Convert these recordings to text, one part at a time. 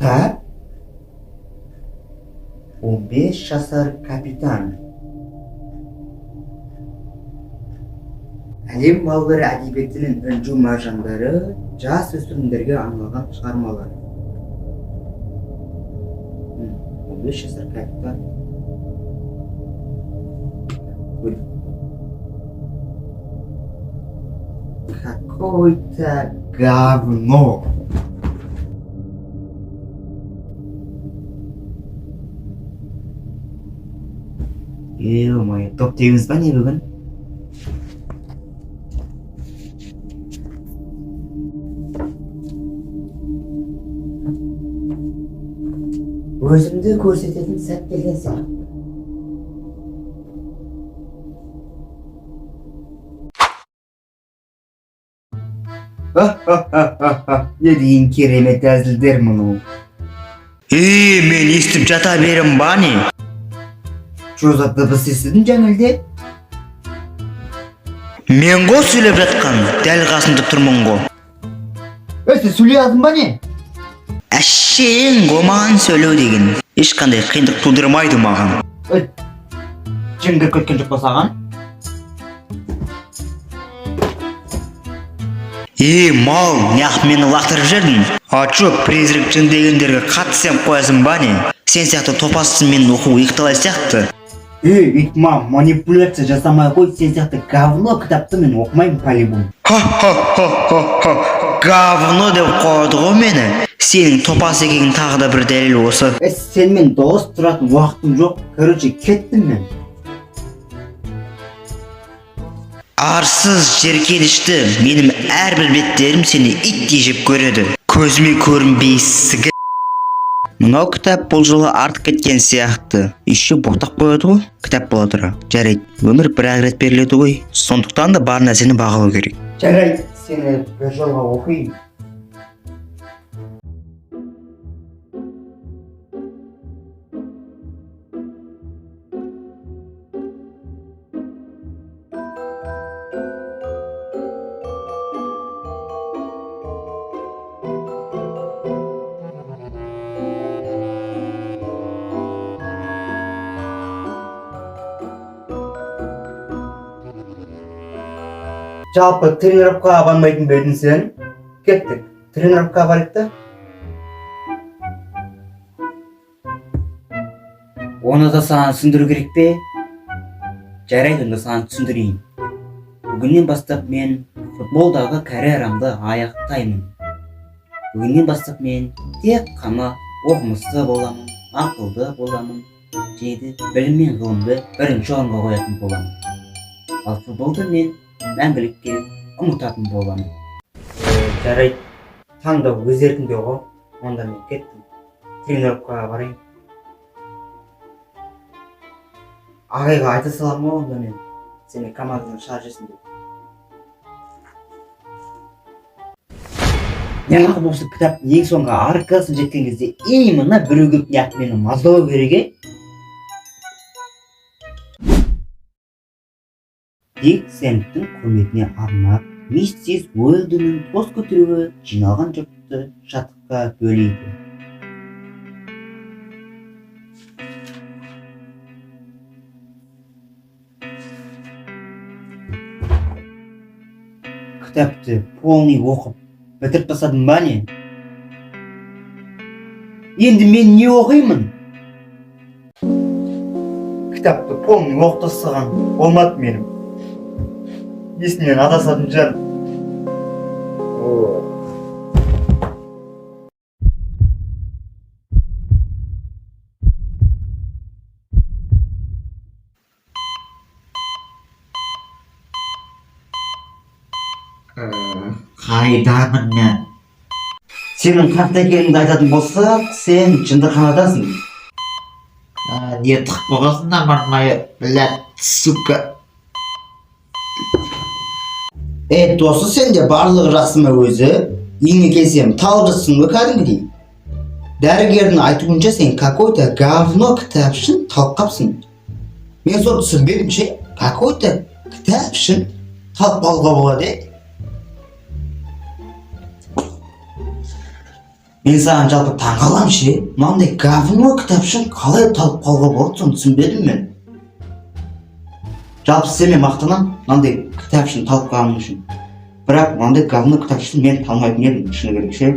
Кітап «15 жасар капитан». Әлем балалар әдебиетінің інжу маржандары, жас өспірімдерге арналған шығармалар. 15 жасар капитан. Ой. Какой-то говно. Ё-моё, топ дегеніміз ба не бүгін? Өзімді көрсететін сәт келген сияқты. Не деген керемет әзілдер мынау. Ей, мен естіп жата берем ба, не? Чё за дыбыс естідің жаңылде? Мен ғой сөйлеп жатқан, дәл қасында тұрмын ғой. Ей, сен сөйлей алдың ба, не? Әшейін ғой маған сөйлеу деген. Ешқандай қиындық тудырмайды маған. Ей, жын кіріп кеткен жоқ па саған? Ей, мал, неғып мені лақтырып жібердің? А чё, призрак, жын дегендерге қатты сеніп қоясың ба, не? Сен сияқты топассың, мен оқу екіталай сияқты. Ей, итма, манипуляция жасамай қой, сен сияқты говно кітапты мен оқымаймын по-любому. Ха-ха-ха-ха-ха. Говно деп қояды ғой мені. Сенің топас екенің тағы да бір дәлел осы. Ей, сенімен дос тұратын уақытым жоқ. Короче, кеттім мен. Арсыз, жеркенішті, менің әрбір беттерім сені иттей жеп көреді. Көзіме көрінбей сігі. Мынау кітап бұл жолы артық кеткен сияқты. Еще боқтап қояды ғой, кітап бола тұра. Жарайды, өмір бір ақ рет беріледі ғой. Сондықтан да бар нәрсені бағалау керек. Жарайды, сені бір жолға оқиын. Жалпы тренировкаға бармайтын ба едің сен? Кеттік. Тренировкаға барайық та. Оны да саған түсіндіру керек пе? Жарайды, онда саған түсіндірейін. Бүгіннен бастап мен футболдағы карьерамды аяқтаймын. Бүгіннен бастап мен тек қана оқымысты боламын, ақылды боламын және де білім мен ғылымды бірінші орынға қоятын боламын. Ал футболды мен мәңгілікке ұмытатын боламын. Жарайды, таңдау өз еркіңде ғой. Онда мен кеттім. Тренировкаға барайын. Ағайға айта саламын ғой онда мен. Сені командадан шығарып жіберсін деп. Неғып осы кітаптың ең соңғы аркасына жеткен кезде именно біреу келіп неғып мені мазалау керек, е? Дик Сэнттің құрметіне арнап миссис Уэлдонның тост көтеруі жиналған жұртты шаттыққа бөлейді. Кітапты полный оқып бітіріп тастадым ба, не? Енді мен не оқимын? Кітапты полный оқып тастаған болмады менің. Есімнен адасатын шығар. О. Қайдамын мен? Сенің қақта екеніңді айтатын болсақ, сен жындыханадасың. Не тығып қойғансың да, моя, блядь, сука. Е, досы, сенде барлығы жақсы ма өзі? Үйіңе келсем, талып жатсың ғой кәдімгідей. Дәрігердің айтуынша, сен какой-то говно кітап үшін талып қапсың. Мен соны түсінбедім ше, какой-то кітап үшін талып қалуға болады, е? Мен саған жалпы таңғаламын ше, мынандай говно кітап үшін қалай талып қалуға болады, соны түсінбедім мен. Жалпы сенімен мақтанамын мынандай кітап үшін талып қалғаның үшін, бірақ мынандай говно кітап үшін мен талмайтын едім, шыны керек ше.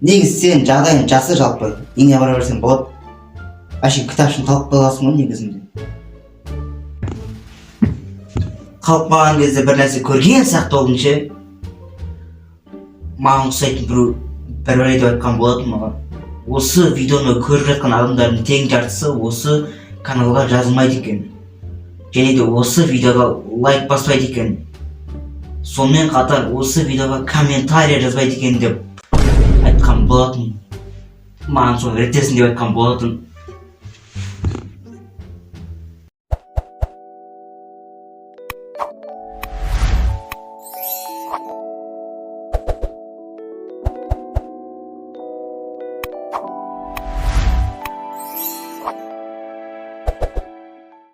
Негізі сенің жағдайың жақсы, жалпы үйіңе бара берсең болады. Әшейін кітап үшін талып қаласың ғой негізінде. Қалып қалған кезде бір нәрсе көрген сияқты болдым ше. Маған ұқсайтын біреу бір бәле деп айтқан болатын маған: осы видеоны көріп жатқан адамдардың тең жартысы осы каналға жазылмайды екен және де осы видеоға лайк баспайды екен, сонымен қатар осы видеоға комментарий жазбайды екен деп айтқан болатын. Маған соны реттесін деп айтқан болатын.